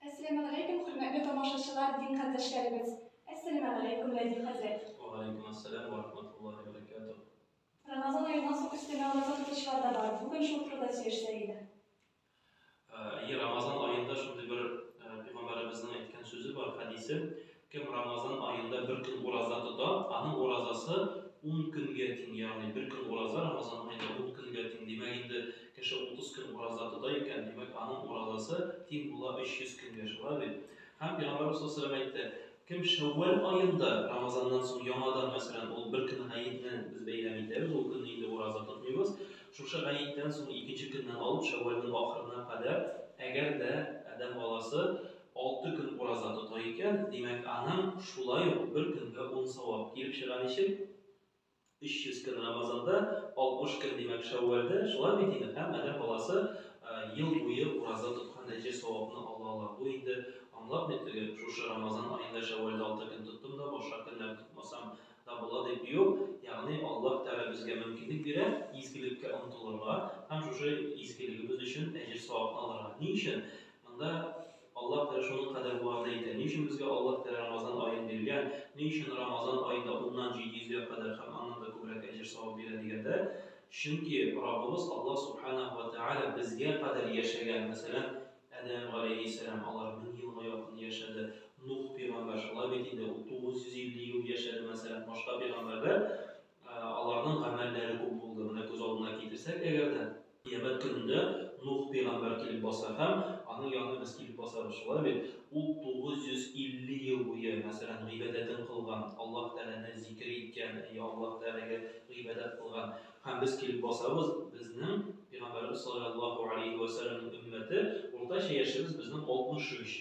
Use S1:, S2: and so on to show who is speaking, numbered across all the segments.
S1: Әссәламегаләйкүм, хөрмәтле тамашачылар, дин кардәшләребез. Әссәламегаләйкүм, Рәдиф хәзрәт.
S2: Вә галәйкүм әссәлам вә рахматуллаһи вә бәрәкәтүһ.
S1: Рамазан аеннан соң өстәмә ураза тотучылар да бар. Бүген шул турыда сөйләшсәк иде.
S2: Әйе, Рамазан аенда шундый бер пәйгамбәребезнең әйткән сүзе бар, хәдисе. Кем Рамазан аенда бер көн ураза тота, аның уразасы 10 көнгә тиң, ягъни бер көн ураза Рамазан аенда 10 көнгә тиң. Димәк инде, кеше 30 көн ураза тота икән, димәк, аның уразасы тиң була 300 көнгә, шулай бит? Һәм Пәйгамбәребез саллаллаһу алейһи ва сәлләм әйтте, кем Шәүвәл аенда Рамазаннан соң яңадан, мәсәлән, ул бер көн гаетне без бәйрәм итәбез, ул көнне инде ураза тотмыйбыз. Шушы гаеттән соң икенче көннән алып Шәүвәлнең ахырына кадәр, әгәр дә адәм баласы алты көн ураза тота икән, димәк, аның шулай ук бер көнгә ун савап. Килеп чыга ничек? 300 көн Рамазанда, 60 көн, димәк, Шәүвәлдә, шулай бит инде, һәм адәм баласы ел буе ураза тоткан әҗер-савапны ала ала. Бу инде аңлатмый теге, шушы Рамазан аенда Шәүвәлдә алты көн тоттым да, башка көннәрне тотмасам да була дип юк. Ягъни Аллаһ Тәгалә безгә мөмкинлек бирә изгелеккә омтылырга һәм шушы изгелегебез өчен әҗер-савапны алырга. Ни өчен? Монда Аллаһ Тәгалә шуның кадәр вәгъдә итә. Ни өчен безгә Аллаһ Тәгалә Рамазан аен биргән? Ни өчен Рамазан аенда уннан 700 гә кадәр һәм аннан да күбрәк әҗер-савап бирә дигәндә, чөнки Раббыбыз Аллаһ Субханаһу ва Тәгалә безгә кадәр яшәгән, мәсәлән, Адәм галәйһиссәлам, алар 1000 елга якын яшәде. Нух пәйгамбәр шулай бит инде, ул 950 ел яшәде, мәсәлән, башка пәйгамбәрләр, аларның гамәлләре күп булды. Менә күз алдына китерсәк, әгәр дә Кыямәт көнендә Нух пәйгамбәр килеп баса һәм аның янына без килеп басабыз, шулай бит? Ул 950 ел буе, мәсәлән, гыйбадәтен кылган, Аллаһ Тәгаләне зикер иткән, әйе, Аллаһ Тәгаләгә гыйбадәт кылган. Һәм без килеп басабыз, безнең Пәйгамбәребез салләллаһу алейһи вә сәлләмнең өммәте, уртача яшебез безнең 63.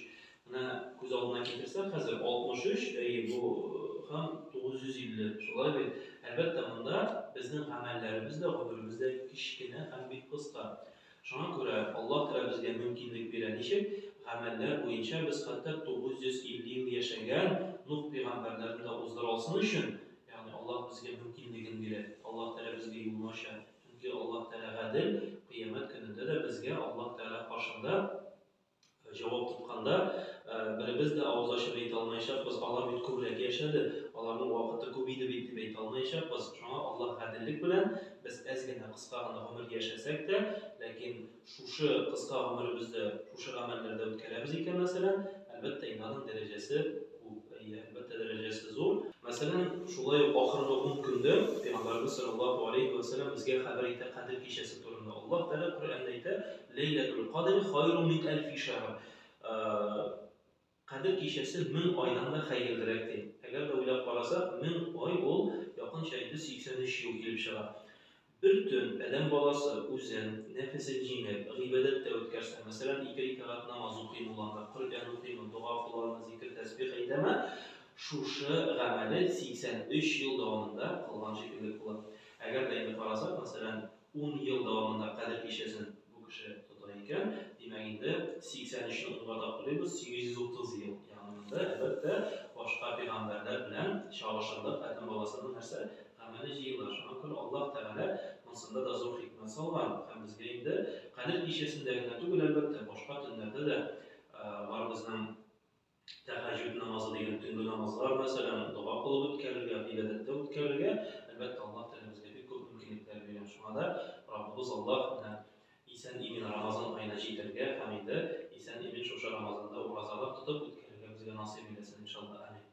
S2: Менә күз алдына китерсәк хәзер, 63, әйе, бу һәм 950, шулай бит? Әлбәттә, монда безнең гамәлләребез дә, гомеребез дә кечкенә һәм бик кыска. Шуңа күрә Аллаһ Тәгалә безгә мөмкинлек бирә. Ничек? Гамәлләр буенча без хәтта 950 ел яшәгән Нух пәйгамбәрләрне дә уздыра алсын өчен, ягъни Аллаһ безгә мөмкинлеген бирә. Аллаһ Тәгалә безгә юлны ача. Чөнки Аллаһ Тәгалә гадел, кыямәт көнендә дә безгә Аллаһ Тәгалә каршында җавап тотканда, беребез дә авыз ачып әйтә алмаячакбыз, алар бит күбрәк яшәде, аларның вакыты күп иде бит дип әйтә алмаячакбыз. Шуңа Аллаһ гаделлек белән без әз генә, кыска гына гомер яшәсәк тә, ләкин шушы кыска гомеребездә шушы гамәлләрдә үткәрәбез икән, мәсәлән, әлбәттә инде аның дәрәҗәсе күп, әйе, әлбәттә дәрәҗәсе зур. Мәсәлән, шулай ук ахыргы ун көндә Пәйгамбәребез салләллаһу алейһи вә сәлләм безгә хәбәр итә Кадер кичәсе турында. Аллаһ Тәгалә Коръәндә әйтә, Ләйләтул кадри хайру мин әлфи шәһр. Кадер кичәсе 1000 айдан да хәерлерәк ди. Әгәр дә уйлап карасак, 1000 ай ул якынча инде 83 ел килеп чыга. Бер төн адәм баласы үзен, нәфесен җиңеп, гыйбадәттә үткәрсә, мәсәлән, ике рәкәгать намаз укыймы ул анда, Коръән укыймы, дога кыламы, зикер-тәсбих әйтәме, шушы гамәле 83 ел дәвамында кылган шикелле була. Әгәр дә инде карасак, мәсәлән, Ун ел дәвамында Кадер кичәсен бу кеше тота икән, димәк инде, 83 не унга тапкырлыйбыз, 830 ел. Ягъни монда, әлбәттә, башка пәйгамбәрләр белән чагышырлык адәм баласының нәрсә? Гамәле җыела. Шуңа күрә Аллаһ Тәгалә монсында да зур хикмәт салган һәм безгә инде Кадер кичәсендә генә түгел, әлбәттә, башка төннәрдә дә бар безнең Тәһәҗҗүд намазы дигән төнге намазлар, мәсәлән, дога кылып үткәрергә, гыйбадәттә үткәрергә, әлбәттә, Аллаһ Тәгалә безгә бик күп мөмкинлекләр биргән. Шуңа да Раббыбыз Аллаһ менә исән-имин Рамазан аена җитәргә һәм инде исән-имин шушы Рамазанда уразалар тотып үткәрергә безгә насыйп әйләсен, иншаллаһ. Амин.